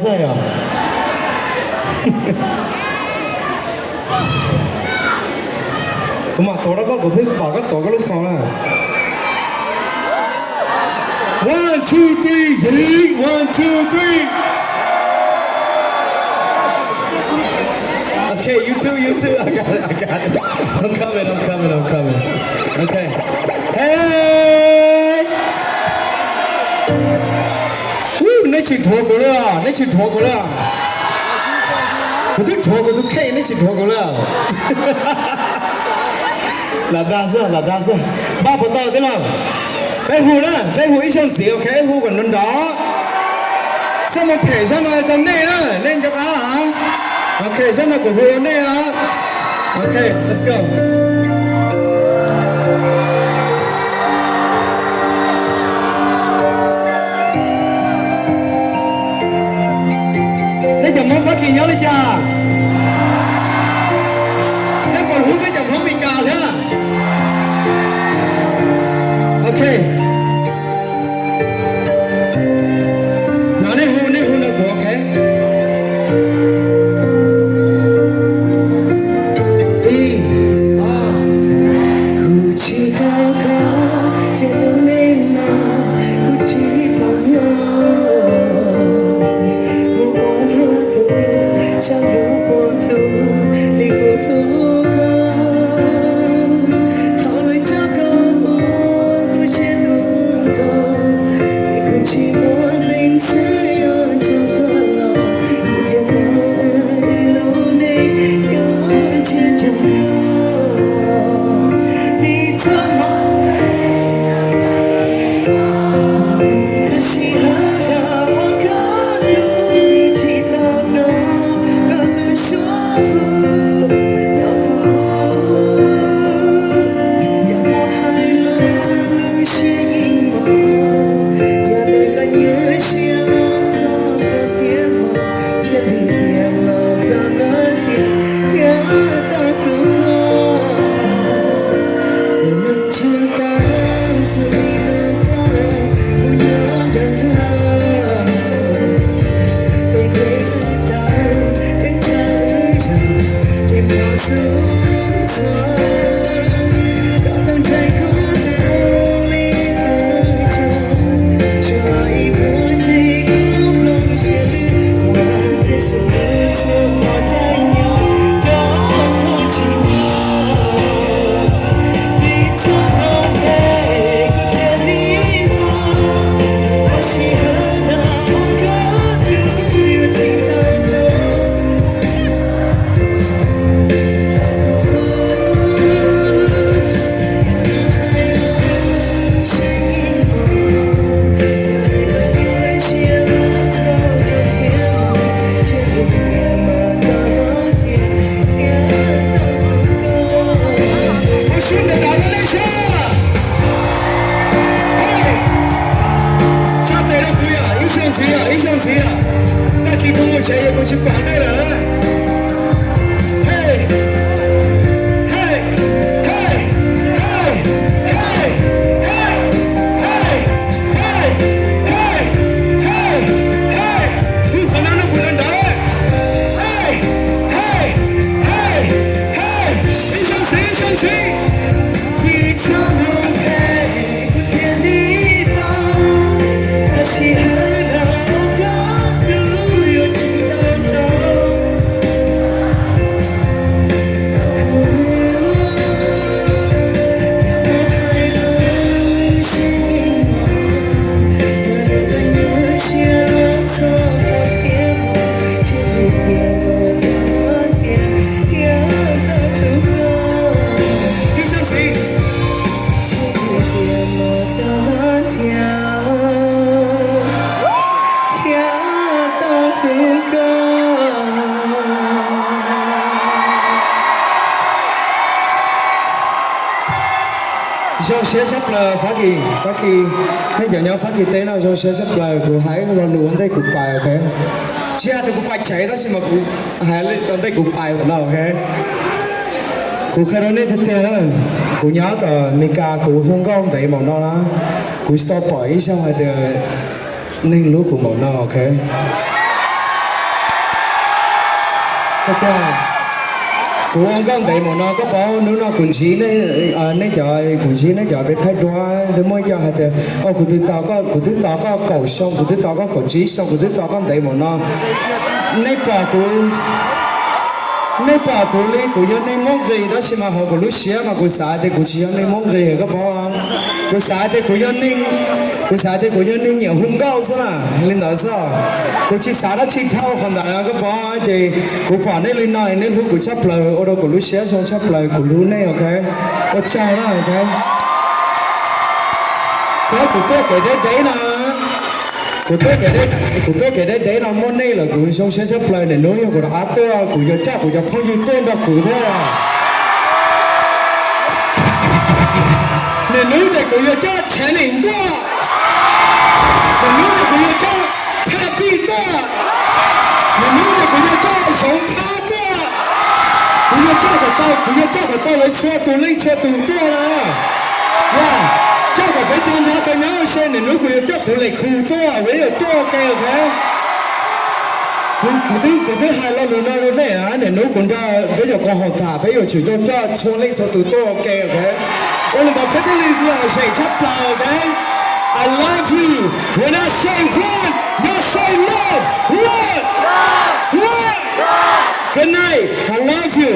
xwb yog. Kuv mam tuav rau koj, kuv pheej pom koj tuav koj lub phone na. One, two, three, yeet. One, two, three. Okay, you too, you too. I got it, I got it. I'm coming, I'm coming, I'm coming. Okay. Hey. Woo, neb tsis dhuav kuv li, neb tsis dhuav kuv li. Kuv twb dhuav kuv tus kheej, neb tsis dhuav kuv li. Lam dag xwb, lam dag xwb. Npaj puas tau tij laug? Peb hu na, peb hu ib zaug ntxiv, ok, hu kom nrov nrov. Txoj mus phem zaj no rau nej na, nej nco qab. Ok, zaj no kuv hu rau nej. Ok, let's go. Neb cov Hmoob Fab Kis nyob li cas? Neb puas hlub peb cov Hmoob Meskas thiab? Ok. No nej hu, nej hu no kuv, ok. Ib, ob. Kuv tsis tau koj ces hnub nej no kuv tsis pom nyob. Muaj ua luaj tus yus, xyov yus puas hlub li kuv hlub koj. Thov lawv coj koj mus, kuv siab tus nthau, vim kuv tsis muaj leej twg yuav coj koj los, kuv thiaj tau ua ib lub neej nyob ntsiag to koj. Vim txoj hmoo, koj sij hawm los ua koj tus, tsis tau hnov koj lub suab hu rau kuv. Yog muaj hais los lub siab yeej mos, yog tias koj nyiam siab los txog koj thiaj mos, cia li tias los tau no thiaj, thiaj tau hlub koj. Yog neeg tshiab tau txij li hnub koj mus nyob nrog luag, tej kev tawv kev ntshai wb zog ces nrov xub xuav. Koj tau ntshai kuv hlub li thawj tshua, tsuas ib vuag ntsis kuv mloog siab lwj, kuv tiam sis kuv txhua hmo caij nyoog coj koj tsis nyob. Vim txoj hmoo ntej kuv thiaj li pom, koj sij hawm no ua koj tus, yuav tsis tau hnov. Tshaj tes rau kuv yom, ib zaug ntxiv yom, ib zaug ntxiv yom. Tag kis kuv mus tsev es kuv tsis pom nej lawm na. Hey, hey, hey, hey, hey, hey, hey, hey, hey, hey, hey, hey. Hu qhov no rau kuv nrov nrov. Hey, hey, hey, hey. Ib zaug ntxiv, ib zaug ntxiv. Vim txoj hmoo ntej kuv thiaj li pom, koj sij hawm no ua koj tus, yuav tsis tau hnov. Ib zaug ntxiv. Thiaj tau hlub koj. Zoo siab tshaj plaws Fab Kis, Fab Kis, nej cov nyob Fab Kis teb no zoo siab tshaj plaws. Kuv hais lo lus ua ntej kuv pais, ok? Tsis hais tias kuv pais tsev tab sis mas kuv hais lo ntej kuv pais no, ok? Kuv qhia rau nej tiag tiag na, kuv nyob tom Meskas kuv hu nkauj ntev npaum no na, kuv tsis tau pom ib zaug hais tias neeg hlub kuv npaum no, ok? Tiag, kuv ua nkauj ntev mus no koj paub, hnub no kuv ntsib nej, nej cov, kuv ntsib nej cov peb thaij duab, twb muaj ib co hais tias, o, kuv twb tos koj, kuv twb tos koj kaum xyoo, kuv twb tos koj kaum tsib xyoo, kuv twb tos koj ntev mus no. Nej pom kuv, nej pom kuv li kuv yog neeg muaj nqis, tab sis mas hauv kuv lub siab mas kuv xav tias kuv tsis yog neeg muaj nqis koj paub. Kuv xav tias kuv yog neeg, kuv xav tias kuv yog neeg nyiam hu nkauj xwb na, li ntawd xwb. Kuv tsis xav dab tsi dhau qhov ntawd koj paub. Ces kuv pom nej li no nej hlub kuv tshaj plaws, ua rau kuv lub siab zoo tshaj plaws, kuv hlub nej, ok. Ua tsaug na, ok. Thiab kuv tuaj kev deb deb no, kuv tuaj kev deb, kuv tuaj kev deb deb no muaj nej lawm kuv zoo siab tshaj plaws. Nim hnub yog kuv rov qab tuaj kuv yuav coj kuv cov phooj ywg tuaj nrog kuv thiab. Nim hnub ces kuv yuav coj Tshav Nim tuaj, nim hnub ces kuv yuav coj Phaj Pij tuaj, nim hnub ces kuv yuav coj Zoov Phab tuaj. Kuv yuav coj kom tau, kuv yuav coj kom tau lawv txhua tus leej txhua tus tuaj na. Yog, coj kom peb tag nrho tau nyob se, nim hnub kuv yuav coj kuv Lem Khus tuaj, peb yuav tuaj ua ke, ok. Kuv, kuv twb, kuv twb hais lo lus no rau nej, nim hnub kuv nrog peb yuav koom haum tham, peb yuav tsum coj, coj txhua leej txhua tus tuaj ua ke, ok. Ua li ntawd peb thiaj li lom zem tshaj plaws, ok. I love you. When I say one, y'all say love. One, one. Good night. I love you.